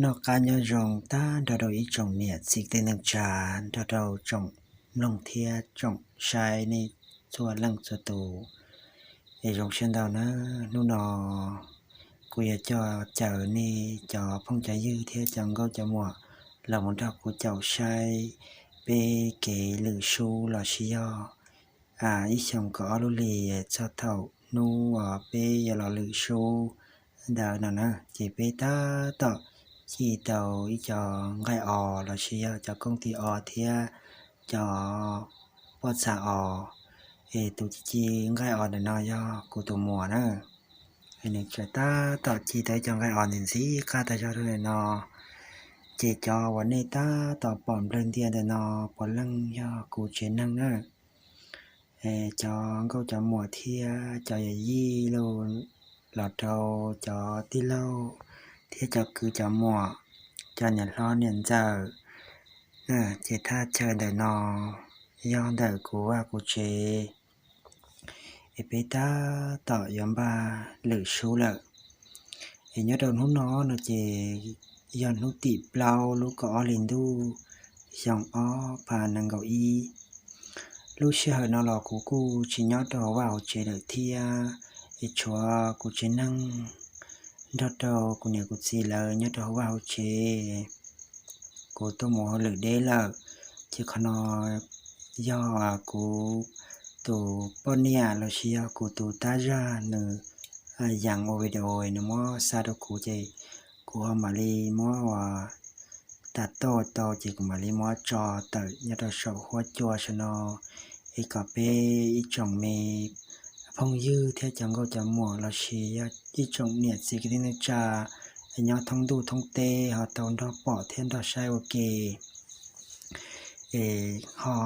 Noj qab nyob zoo tag nrho rau ib tsoom niam txiv kwv tij neej tsa, nrog rau tsoom mloog thiab tsoom saib nej txhua leej txhua tus. Es zoo siab ntau na, hnub no kuv yuav coj caw nej cov phooj cov ywg thiab cov nkauj cov muam los mus nrog kuv caum saib peb kev lwm sub los sis yog ib xyoo kaum ob lub hlis txog thaum hnub uas peb yuav los lwm sub ntawd no na, ces peb tab tom ci tau ib co nqaij os los sis yog cov kooj tis os thiab cov pob txha os. Es tus ci ci nqaij os ntawm no yog kuv tus muam na. Es nws tseem tab tom ci tau ib co nqaij os ntxim ntxim qab tag zog rau ntawm no. Ces cov uas nej tab tom pom nplawg ntia ntawm no puav leej yog kuv tsev neeg na. Es cov nkauj cov muam thiab cov yawm yij los rau cov tij laug thiab cov kwv cov muam, cov niam hlob niam ntxawm, ces thaj chaw ntawm no yog ntawm kuv vaj kuv tsev, es peb tab tom yuav npaj lwm sub lawm. Es nyob rau hnub no no ces yog hnub tim plaub lub kaum ob hlis ntuj xyoo ob phav nees nkaum ib. Lub sij hawm no los kuv kuj tsis nyob rau hauv vaj hauv tsev lawm thiab, es tshuav kuv tsev neeg nrog rau kuv niam kuv txiv lawv nyob rau hauv vaj hauv tsev. Kuv tuaj mus hauj lwm deb lawm, ces qhov no yog kuv tus poj niam los sis yog kuv tus tab zaj nws yees ua video nws muab xa rau kuv ces kuv ho mam li muab ua tas toj tau ces kuv mam li muab tso tawm nyob rau saum huab cua saum no, es kom peb ib tsoom me phooj ywg thiab cov nkauj cov muam los sis yog ib tsoom niam txiv kwv tij neej tsa nyob thoob ntuj thoob teb ho tau nrog pom thiab nrog saib ua ke. Es ho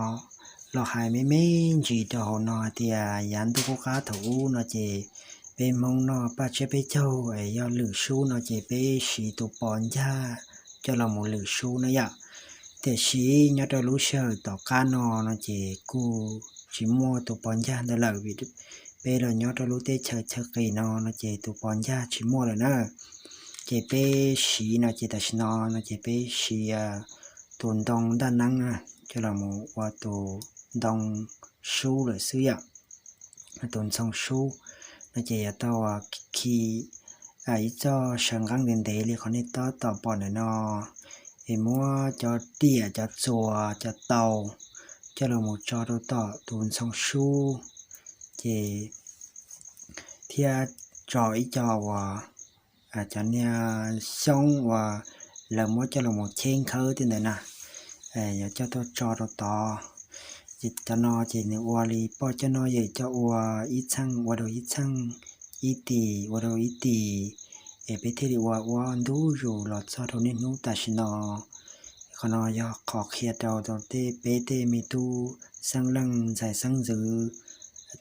los hais me me ntsis rau hauv no hais tias yav ntuj qub qab thaum ub no ces peb Hmoob noj paj tsiab peb caug es yog lwm sub no ces peb siv tus pos ncag coj los mus lwm sub na yom. Tiam sis nyob rau lub sij hawm tom qab no no ces kuj tsis muaj tus pos ncag ntawd lawm vim peb los nyob rau lub teb chaws chaw qis no no ces tus pos ncag tsis muaj lawm na. Ces peb siv no ces tam sim no no ces peb siv tus ntoo ntaj neeb na coj los mus ua tus ntoo sub lawm xwb yom. Tus ntxhoo sub no ces yuav tau khi ib txoj saw nqeeb ntev ntev li qhov nej tab tom pom ntawm no, es muab cov riam cov txuas cov taus coj los mus tso rau tom tus ntxhoo sub, ces thiab tso ib co uas cov niag xyoob uas lawv muab coj los mus cheb nkhawb tej ntawd na, yuav coj tuaj tso rau tod. Ces cov no ces nws ua li poj coj noj yawm coj ua, ib txheej ua rau ib txheej, ib tis ua rau ib tis, es peb thiaj li ua ua ntu zus los txog rau niaj hnub tam sim no. Qhov no yog qhov qhia rau tej peb tej me tub xeeb leej ntxhais xeeb ntxwv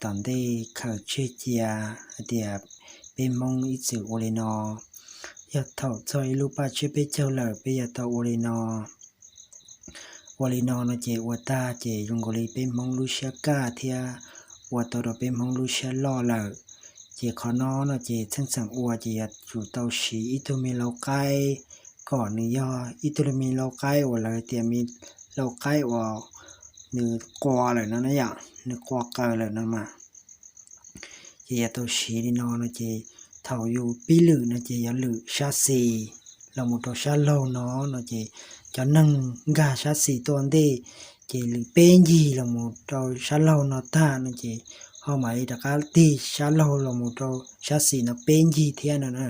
tom ntej khaws tseg cia hais tias peb Hmoob ib txwm ua li no. Yog thaum txog ib lub paj tsiab peb caug lawm peb yuav tau ua li no. Ua li no no ces ua tag ces zoo nkaus li peb Hmoob lub siab kaj thiab ua tau rau peb Hmoob lub siab loj lawm. Ces qhov no no ces txheej txheem ua ces yuav tsum tau siv ib tug me lau qaib, kom nws yog ib tug me lau qaib uas lawv tias me lau qaib uas nws qua lawm no na yom, nws qua qaws lawm no mas. Ces yuav tau siv li no no ces thaum yus pib lwm no ces yuav lwm sab xis los mus rau sab laug no no ces cov neeg nkag sab xis tuaj ntej ces lwm peb ncig los mus rau sab laug no tag no ces ho mam li rov qab tig sab laug los mus rau sab xis no peb ncig thiab no na.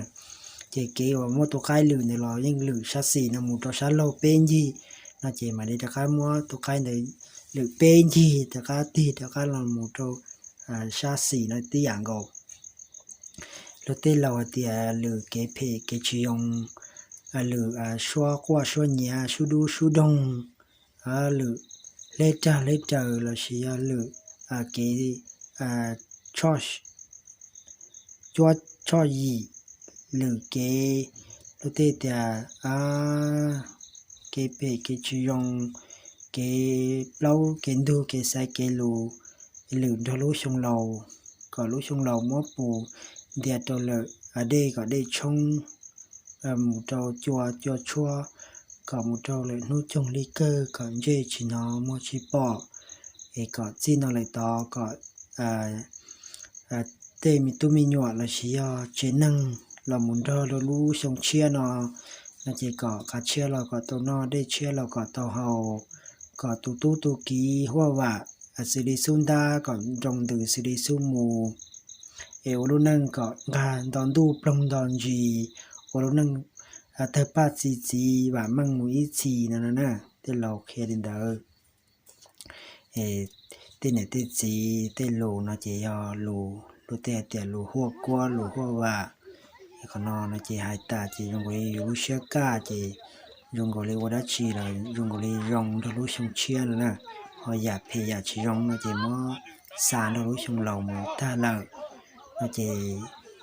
Ces kev uas muab tus qaib lwm ntawd los yeej lwm sab xis no mus rau sab laug peb ncig no ces mam li rov qab muab tus qaib ntawd lwm peb ncig rov qab tig rov qab los mus rau sab xis no tib yam nkaus. Luag tej laus hais tias lwm kev phem kev tsis zoo, lwm suab quaj suab nyiav sub dub sub doog, lwm hleb rag hleb raws los sis yog lwm kev cuab tshoj yim, lwm kev, luag tej tias kev phem kev tsis zoo, kev plaub kev ntug kev xaiv kev lus, lwm nrog lub xyoo laus, kom lub xyoo laus muab pus ntias rau lawm dej kom dej tshoob, mus rau cua, cua tshuab, kom mus rau lawm hnub coog li kawg kom ntsej tsis hnov muag tsis pom, es kom txij no lawm tod kom tej me tub me nyuam lossis yog tsev neeg los mus nrog rau lub xyoo tshiab no, no ces kom qab tshiab los kom tau noj, dej tshiab los kom tau haus, kom tus tub tus kiv huaj vam xws li xub ntab kom nroo ntws xws li xub mus, es ua lub neej kom nqag nto ntuj ploog nto ntsis, ua lub neej tawg paj txi txiv vam meej mus ib txhis no na. Tej laus qhia li ntawd. Tej niam tej txiv tej lus no ces yog lus luag tej hais tias lus huaj kuab lus huaj vam. Qhov no no ces hais tas ces zoo nkaus li yus lub siab kaj ces zoo nkaus li ua dab tsi los zoo nkaus li zoo nrog lub xyoo tshiab no na. Ho yam phem yam tsis zoo no ces muab xa nrog lub xyoo laus mus tag lawm. No ces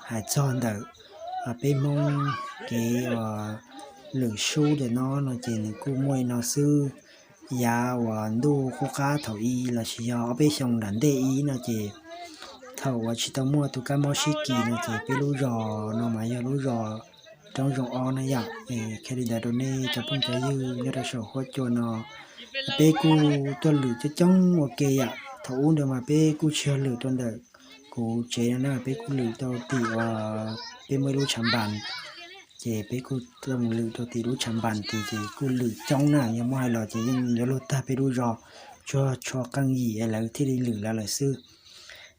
hais txog ntawm peb Hmoob kev uas lwm sub ntawm no no ces nws kuj muaj li no xwb. Yav uas ntuj qub qab thaum i lossis yog ob peb xyoo nram ntej i no ces thaum uas tsis tau muaj tus kab mob sib kis no ces peb lub zos no mas yog lub zos roob zoo ob na yom. Qhia li ntawd rau nej cov phooj cov ywg nyob rau saum huab cua no, peb kuj tuaj lwm coob coob ua ke yom. Thaum ub ntawd mas peb kuj tsis yog lwm rau ntawm kuv tsev no na, peb kuj lwm rau tim uas peb muaj ib lub tshav npas, ces peb kuj tuaj mus lwm rau tim lub tshav npas tid ces kuj lwm coob na. Yog muab hais los ces yeej yuav luag tag peb lub zos, tsuas tshuav qee yim es lawv thiaj li lwm lawv lawm xwb.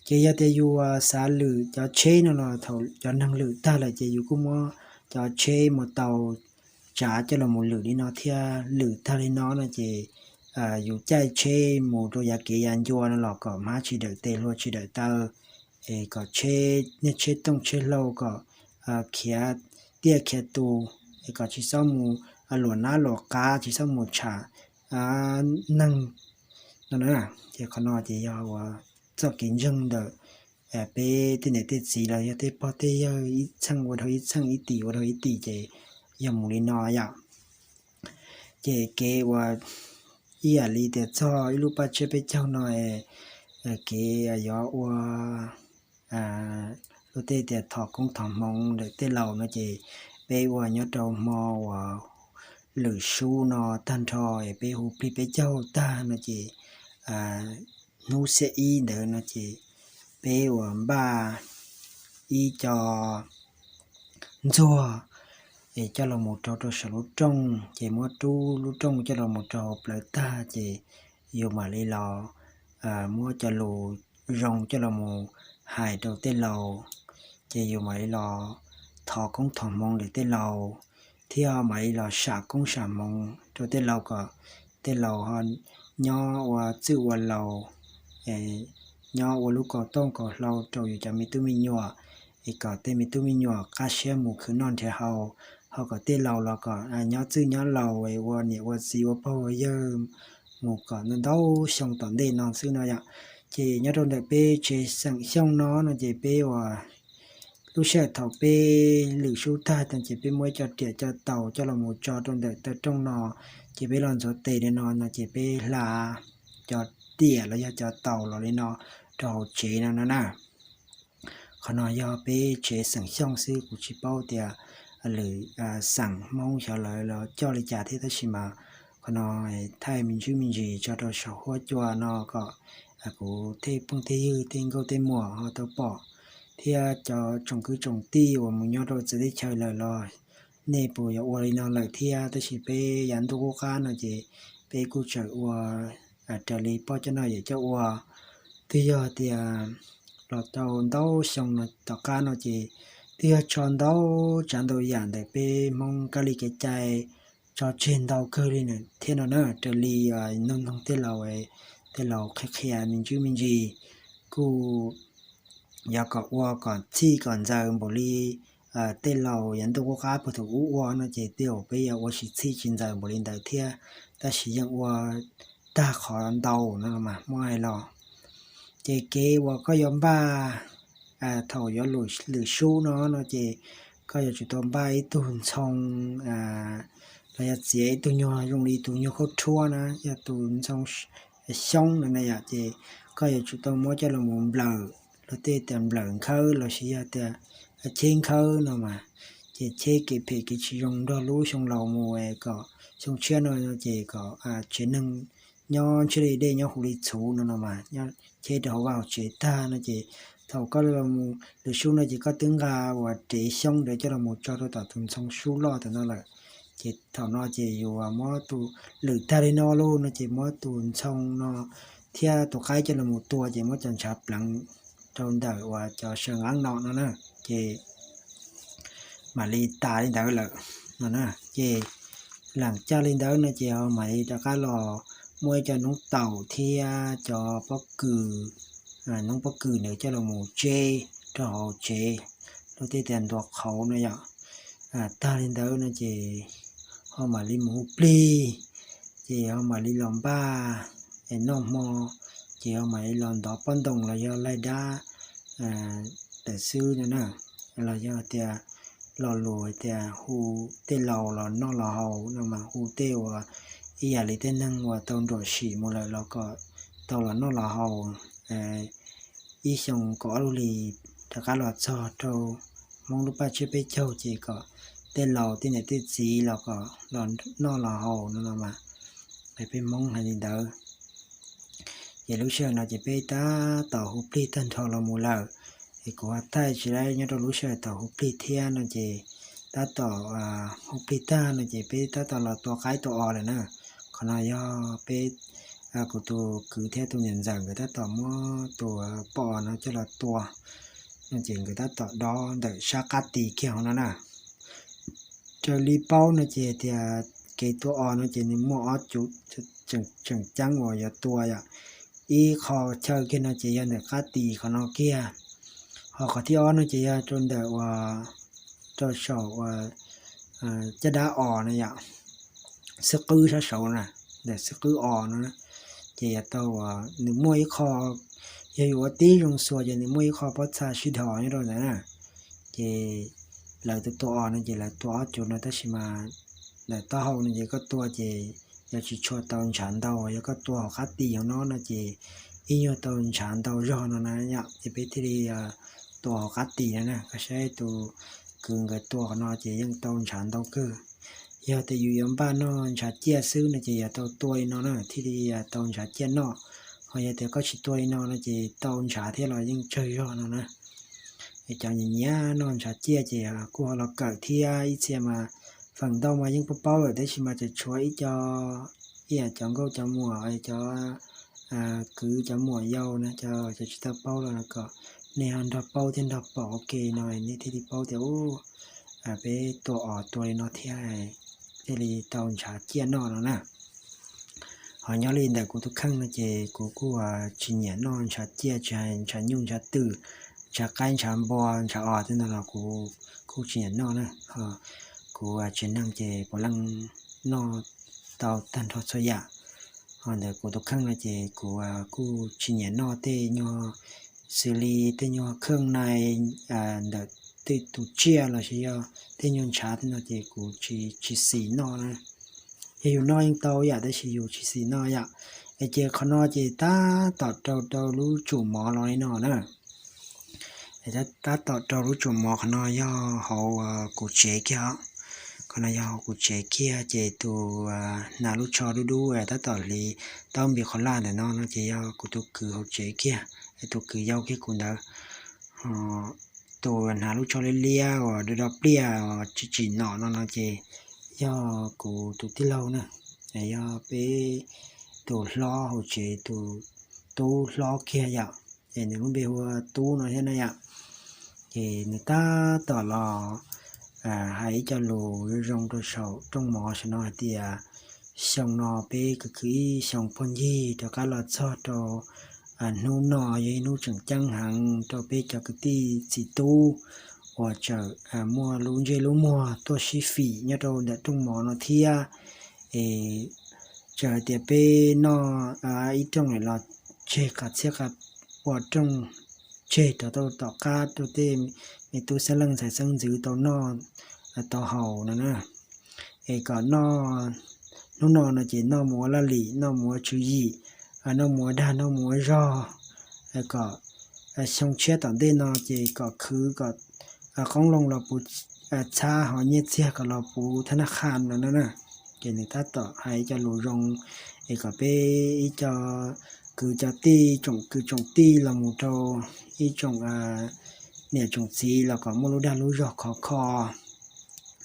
Ces yog tias yus xav lwm cov tsheb no los thaum cov neeg lwm tag lawm ces yus kuj muab cov tsheb mus tau tsav coj los mus lwm li no thiab. Lwm tag li no no ces yus caij tsheb mus rau yav kev yav ncua no los kom hmab tsis dawm tes hlua tsis dawm taw, es kom tsheb, niag tsheb tooj tsheb hlau kom khiav tiaj khiav tus, es kom tsis txhob mus luam nab luam qab, tsis txhob mus tsham neeg no na. Ces qhov no ces yog ua txoj kev ntseeg ntawm peb tej niam tej txiv los yog tej pog tej yawg ib txheej ua dhau ib txheej, ib tim ua dhau ib tim ces yog mus li no yom. Ces kev uas ib yam li tias txog ib lub paj tsiab peb caug no, kev yuav ua luag tej tias thov koob thov hmoov ntawm tej laus no ces peb ua nyob rau hmo uas lwm sub no tag nrho es peb hu plig peb caug tag no ces hnub xiab ib ntawd no ces peb uas npaj ib co ntxuag es coj los mus rau rau saum lub rooj, ces muab rub lub rooj coj los mus rau hauv plawv tag ces yus mam li los muab cov lus zoo coj los mus hais rau tej laus, ces yus mam li los thov koob thov hmoov ntawm tej laus, thiab mam li los sam koob sam hmoov rau tej laus kom tej laus ho nyob ua txwj ua laus, nyob ua lub kaus tooj kaus hlau rau yus cov me tub me nyuam, es kom tej me tub me nyuam qab siab mus khwv noj nrhiav haus, ho kom tej laus los kom nyob txwj nyob laus ua niam ua txiv ua pog ua yawg mus kom ntau ntau xyoo tom ntej no xwb no yom. Ces nyob rau ntawm peb tsev xeem Xyooj no no ces peb uas lub sij hawm thaum peb lwm sub tag no ces peb muab cov riam cov taus coj los mus tso rau ntawm taw rooj no, ces peb los ntxuav tes li no no ces peb hla cov riam los yog cov taus los li no rau hauv tsev no no na. Qhov no yog peb tsev xeem Xyooj xwb, kuv tsis paub tias lwm xeem Hmoob xyov lawv los coj li cas thiab, tab sis mas qhov no thaij me ntsis me ntsis tso rau saum huab cua no kom kuv tej phooj tej ywg tej nkauj tej muam ho tau pom, thiab cov tsoom kwv tsoom tij uas mus nyob rau txawv teb chaws lawm los nej puas yuav ua li no lawm thiab. Tab sis peb yav ntuj qub qab no ces peb kuj tseem ua raws li poj coj noj yawm coj ua. Twb yog tias los tau ntau xyoo no tom qab no ces twb yog tso ntau tsav ntau yam ntawm peb Hmoob kab li kev cai tso tseg ntau kawg li thiab no na. Raws li noog noog tej laus, tej laus qhia qhia me ntsis me ntsis, kuj yog kom ua kom txhij kom ntxaws npaum li tej laus yav ntuj qub qab puag thaum ub ua no ces tej zaum peb yuav ua tsis txhij tsis ntxaws npaum li ntawd thiab, tab sis yeej ua tag qhov ntau no mas muab hais los. Ces kev uas koj yuav npaj thaum yuav lwm sub no no ces koj yuav tsum tau npaj ib tug ntxhoo los yog txiav ib tug nyuag zoo li tus nyuag khaub rhuab na, yog tus ntxhoo xyoob no na yom, ces koj yuav tsum tau muab coj los mus nplawm, luag tej tias nplawm nkhawb los sis yog tias cheb nkhawb no mas, ces cheb kev phem kev tsis zoo nrog lub xyoo laus mus kom xyoo tshiab no ces kom tsev neeg nyob ntshiab li dej nyob huv li txhuv no no mas nyob cheb rau hauv vaj hauv tsev tag no ces thaum koj los mus lwm sub no ces koj twb nqa uas rev xyoob ntawd coj los mus tso rau tom tus ntxhoo sub loj tam no lawm. Ces thaum no ces yus muab tus lwm tag li no lauj no ces muab tus ntxhoo no thiab tus qaib coj los mus tua ces muab cov ntshav pleev rau ntawm uas cov saw nqeeb no no na, ces mam li tas li ntawd lawm no na. Ces leem caj li ntawd no ces ho mam li rov qab los muaj ib co noob taum thiab cov pob kws, noob pob kws ntawd coj los mus tseb rau hauv tsev, luag tej tias ntuas qhauv no yom. Tag li ntawd no ces ho mam li mus hu plig, ces ho mam li los npaj noj hmo, ces ho mam li los ntov pob ntoo los yog laig dab tawm xwb no na, los yog tias lo lus hais tias hu tej laus los noj los haus no mas hu tej uas ib yam li tej neeg uas tau nruam sim mus lawm los kom tau los noj los haus ib xyoo kaum ob lub hlis rov qab los txog rau Hmoob lub paj tsiab peb caug ces kom tej laus tej niam tej txiv los kom los noj los haus no no mas peb Hmoob hais li ntawd. Ces lub sij hawm no ces peb tab tom hu plig tag nrho los mus lawm, es kuv ho thaij tsis laib nyob rau lub sij hawm thaum hu plig thiab no ces tab tom hu plig tag no ces peb tab tom los tua qaib tua os lawm na. Qhov no yog peb, kuv tus kwv thiab tus niam ntxawm nkawd tab tom muab tus poj os no coj los tua no ces nkawd tab tom dob ntawm sab qab tis kiag hauv no na. Raws li paub no ces tias kev tua os no ces nws muaj ob cov tseem ceeb uas yuav tua yom. Ib qho chaw kiag no ces yog ntawm qab tis qhov no kiag, ho qhov thib ob no ces yog rau ntawm uas rau saum uas caj dab os no yom, xwb qwb sab saud na, ntawm xwb qwb os no ces yog tau uas nws muaj ib qho, yog yus ua tib zoo xuas ces nws muaj ib qho pob txha sib dhos nyob rau ntawd na. Ces lawv tua tua os no ces lawv tua ob cov no tab sis mas ntawm taub hau no ces koj tua ces yog tsis tshua tau ntshav ntau, yog koj tua hauv qab tis hauv no no ces ib nyuag tau ntshav ntau zog no na yom, ces peb thiaj li tua hauv qab tis no na. Koj saib tus kwv nkawd tua qhov no ces yeej tau ntshav ntau kawg. Yog tias yus yuav npaj noj ntshav ciaj xwb no ces yog tau tua li no na thiaj li tau ntshav ciaj noj, ho yog tias koj tsis tua li no no ces tau ntshav thiab los yeej tsawg zog no na. Es cov nyiam nyiam noj ntshav ciaj ces kuj ho los kawm thiab, ib txhia mas feem ntau mas yeej paub paub lawm tab sis mas tseem tshuav ib co, ib yam cov nkauj cov muam, cov kwv cov muam yau na, cov tsis tau paub los kom nej ho nrog paub thiab nrog pom ua ke no nej thiaj li paub tias peb tua os tua li no thiab thiaj li tau ntshav ciaj noj no na. Ho nyob li ntawm kuv tus kheej no ces kuv kuj tsis nyiam noj ntshav ciaj, tsis hais ntshav nyuj ntshav twm, ntshav qaib ntshav npua ntshav os tej no los kuv kuj tsis nyiam noj na. Kuv tsev neeg ces puav leej noj tau tag nrho txhua yam. Ho ntawm kuv tus kheej no ces kuv kuj tsis nyiam noj tej nyuag xws li tej nyuag kheej nai ntawm tej tus tsiaj los sis yog tej nyuag ntshav tej no ces kuv tsis xis noj na. Yog yus noj yeej tau yam tab sis yus tsis xis noj yom. Es ces qhov no ces tab tom raug rau lub tsum mov los li no na. Tab tom raug lub tsum mov qhov no yog hauv kuv tsev kiag os. Qhov no yog hauv kuv tsev kiag ces tus hnav lub tsho dub dub tab tom hliv taub npis qhov laj ntawm no no ces yog kuv tus kwv hauv tsev kiag, tus kwv yau kiag kuv ntawd. Tus hnav lub tsho liab liab uas do do pliaj tsis tsim nom no no ces yog kuv tus tij laug na, yog peb tus hlob hauv tsev tus tub hlob kiag yom, es nws lub npe hu ua Tub no thiab na yom. Ces nws tab tom los hais ib co lus zoo zoo rau saum rooj mov saum no hais tias xyoo no peb kwv kwv ib xyoo phooj ywg rov qab los txog rau hnub no yog ib hnub tseem ceeb heev rau peb cov kwv tij txiv tub uas tseem muaj lub ntsej lub muag tuaj sib fim nyob rau ntawm rooj mov no thiab. Es txawm hais tias peb noj ib rooj los tseg qas txhiab qas pua rooj, tseg rov tau tom qab rau tej me tub xeeb leej ntxhais xeeb ntxwv tau noj tau haus no na. Es kom noj, hnub no no ces noj mus ua laj lim, noj mus ua tswv yim, noj mus ua dag, noj mus ua zog, kom xyoo tshiab tom ntej no ces kom khwv kom qoob loo los puv txhab ho nyiaj txiag kom los puv thab naj khaj no na. Ces nws tab tom hais ib co lus zoo es kom peb ib co kwv cov tij, tsoom kwv tsoom tij los mus rau ib tsoom niam tsoom txiv los kom muaj lub dag lub zog khov kho,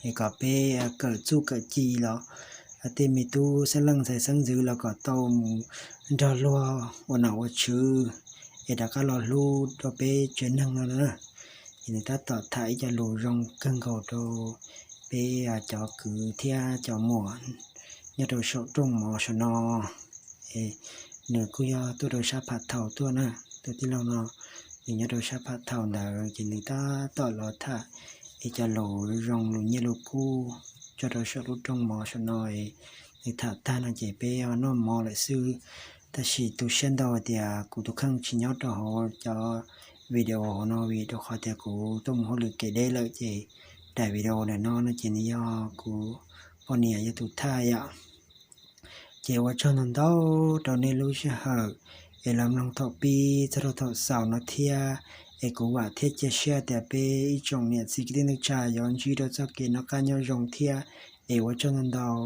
es kom peb kawm txuj kawm ci los tej me tub xeeb leej ntxhais xeeb ntxwv los kom tau mus nrog luag ua nom ua tswv es rov qab los hlub rau peb tsev neeg no na. Ces nws tab tom tham ib co lus zoo kawg nkaus rau peb cov kwv thiab cov muam nyob rau saum rooj mov saum no. Nws kuj yog tuaj rau sab Phav Thaus tuaj na, tus tij laug no nws nyob rau sab Phav Thaus ntawd ces nws tab tom los tham ib co lus zoo lus nyiaj lus kub tso rau saum lub rooj mov saum no. Nws tham tag no ces peb ho noj mov lawm xwb. Tab sis tu siab ntau tias kuv tus kheej tsis nyob rau hauv cov video hauv no vim rau qhov tias kuv tuaj mus hauj lwm kev deb lawm ces daim video ntawm no no ces nws yog kuv poj niam yog tus tham yom. Ces ua tsaug ntau ntau rau nej lub sij hawm es los mloog thaum pib txog rau thaum xaus no thiab. Es kuv vam thiab cia siab tias peb ib tsoom niam txiv kwv tij neej tsa yuav ntsib rau txoj kev noj qab nyob zoo thiab. Es ua tsaug ntau ntau.